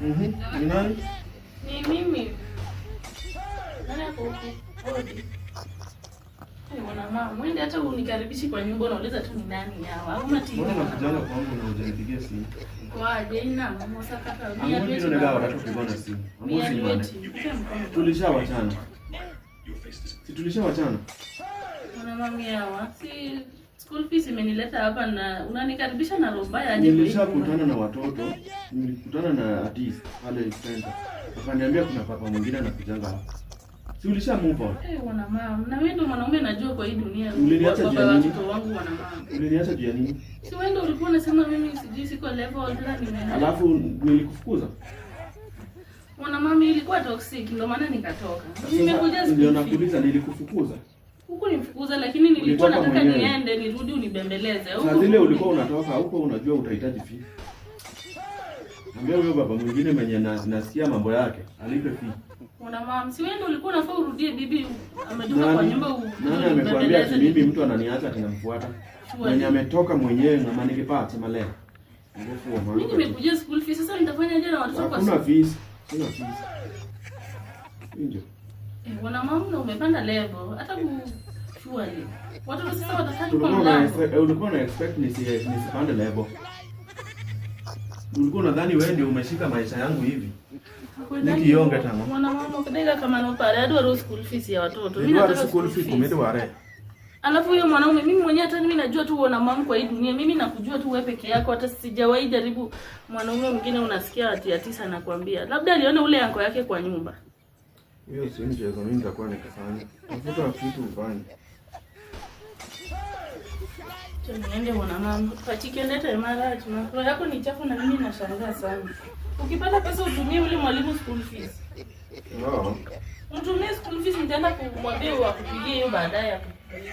Ni nani? Ni mimi. Nani ako huku? Odi. Eh, bwana mama, mwende hata unikaribishi kwa nyumba, unauliza tu ni nani hawa. Hakuna TV. Mbona unakujanga kwangu na hujanipigia simu? Kwa Jaina, mama sakata. Mia Angoni dweti ndio negawa baba. watu kupigana simu. Mia Angoni mane. dweti. Pita mkono. Tulishawachana. Si tulishawachana? Mwana mami hawa. Si school fees imenileta hapa na unanikaribisha na roho mbaya aje kwa hii nyumba? Nilishakutana na watoto, nilikutana na artist pale center. Akaniambia kuna papa mwingine anakujanga hapa. Si ulisha move on? Eh, wana mama. Na wewe ndio mwanaume najua kwa hii dunia. Uliniacha Baba juu ya nini? watoto wangu, wana mama. Uliniacha juu ya nini? Si wewe ndio ulikuwa unasema mimi sijui siko level tena nime. Alafu nilikufukuza. Mwana mami, ilikuwa toxic, ndio maana nikatoka. Nimekuja Sasa ndio school fees. nakuuliza, nilikufukuza. Huku nifukuza, lakini nilikuwa Ulitoka nataka mwenyewe. niende nirudi unibembeleze. Saa Huku zile ulikuwa unatoka huko, unajua utahitaji fee. Ambia huyo baba mwingine mwenye nasikia mambo yake alipe fee. Mwana mama, si wewe ndio ulikuwa unafaa urudie bibi ametoka kwa Nani, nyumba nani amekwambia ati mimi mtu ananiacha ati namfuata? Mwenye ametoka mwenyewe na manikipaa sema leo. Ngofu wa Mimi maana. nimekujia school fees, sasa nitafanya aje na watoto kwa Hakuna fees, sina fees. Ndio. Eh, bwana mama, na umepanda level hata ku surely. Watoto sasa watakaa tu kwa Ulikuwa una mlango. ulikuwa una expect nisipande level. Ulikuwa unadhani wewe ndio umeshika maisha yangu hivi. Nikionge tango. Mwana mama, kudega kama no pare adwaro school fees ya watoto. Mimi Nidware nataka school fee kumidware. Alafu huyo mwanaume, mimi mwenyewe hata mimi najua tu uona mama kwa hii dunia. Mimi nakujua tu wewe peke yako, hata sijawahi jaribu mwanaume mwingine. Unasikia ati ya tisa anakuambia. Labda aliona ule anko yake kwa nyumba. Hiyo si mchezo, mimi nitakuwa nikifanya. Tafuta kitu ufanye. Acha niende, mwana mama. Pachikiendete mara tuna. Roho yako ni chafu na mimi nashangaa sana. Ukipata pesa utumie ule mwalimu school fees. No. Mtumie school fees, nitaenda kumwambia wakupigie hiyo baadaye akupigie.